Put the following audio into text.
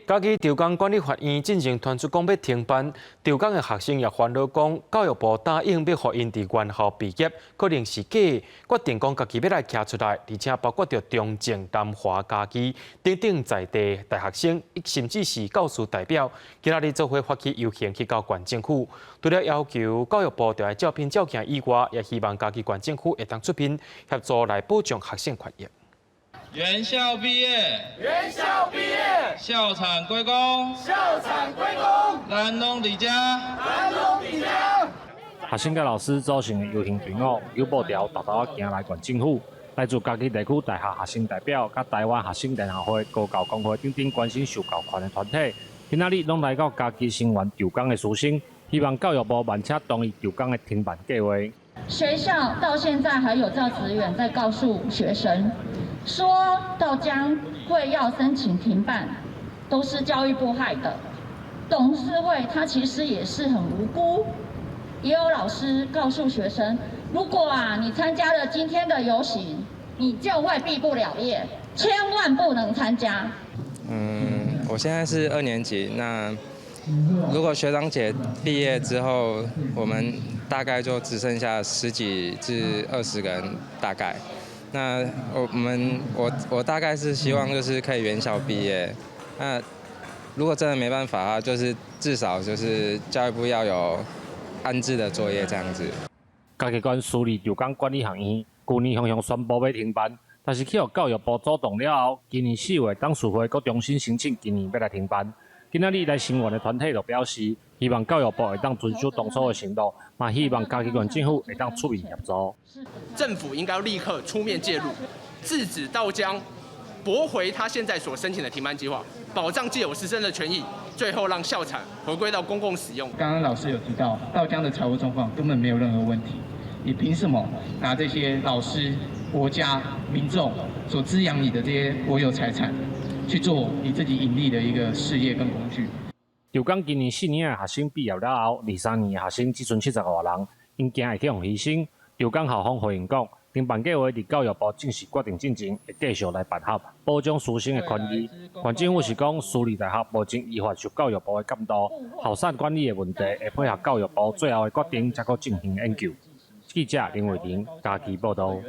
嘉義長江管理學院進前傳出講欲停辦，長江的學生也煩惱講，教育部答應欲予𪜶佇原校畢業，可能是假的，決定講家己欲來徛出來，而且包括著中正、南華、嘉義等等在地大學生，甚至是教師代表，今仔日做伙發起遊行去到縣政府，除了要求教育部著愛照片照鏡以外，也希望嘉義縣政府會當出面協助來保障學生權益。原校畢業，原校畢業，校產歸公，校產歸公，咱攏佇遮，咱攏佇遮。學生佮老師組成的遊行隊伍，有步調沓沓仔行來縣政府。來自嘉義地區大學學生代表、佮台灣學生聯合會、高教工會等等關心受教權的團體，今仔日攏來到嘉義聲援長江的師生，希望教育部慢車同意長江的停辦計劃。學校到現在還有教職員在告訴學生，說道江會要申請停辦，都是教育部害的。董事會他其實也是很無辜，也有老師告訴學生，如果啊你參加了今天的遊行，你就會畢不了業，千萬不能參加。我現在是二年級，那如果學長姐畢業之後，我們大概就只剩下十幾至20個人，大概。那我們我我大概是希望就是可以原校畢業。那如果真的沒辦法啊，就是至少就是教育部要有安置的作業這樣子。嘉義縣私立長江管理學院舊年雄雄宣布欲停辦，但是去予教育部阻擋了後，今年4月董事會閣重新申請，今年欲來停辦。今仔日來聲援的團體就表示，希望教育部會當遵守當初的承諾，嘛希望嘉義縣政府會當出面協助。政府應該要立刻出面介入，制止道江駁回他現在所申請的停辦計劃，保障既有師生的權益，最後讓校產回歸到公共使用。剛剛老師有提到，道江的財務狀況根本沒有任何問題，你憑什麼拿這些老師、國家、民眾所滋養你的這些國有財產，去做你自己盈利的一個事業跟工具？長江今年4年的學生畢業了後，23年的學生只剩70外人，𪜶驚會去予犧牲。長江校方回應講，停辦計劃佇教育部正式決定進前，會繼續來辦學，保障師生的權益。縣政府是講，私立大學目前依法受教育部的監督，校產管理的問題會配合教育部最後的決定，才閣進行研究。記者林偉婷嘉義報導。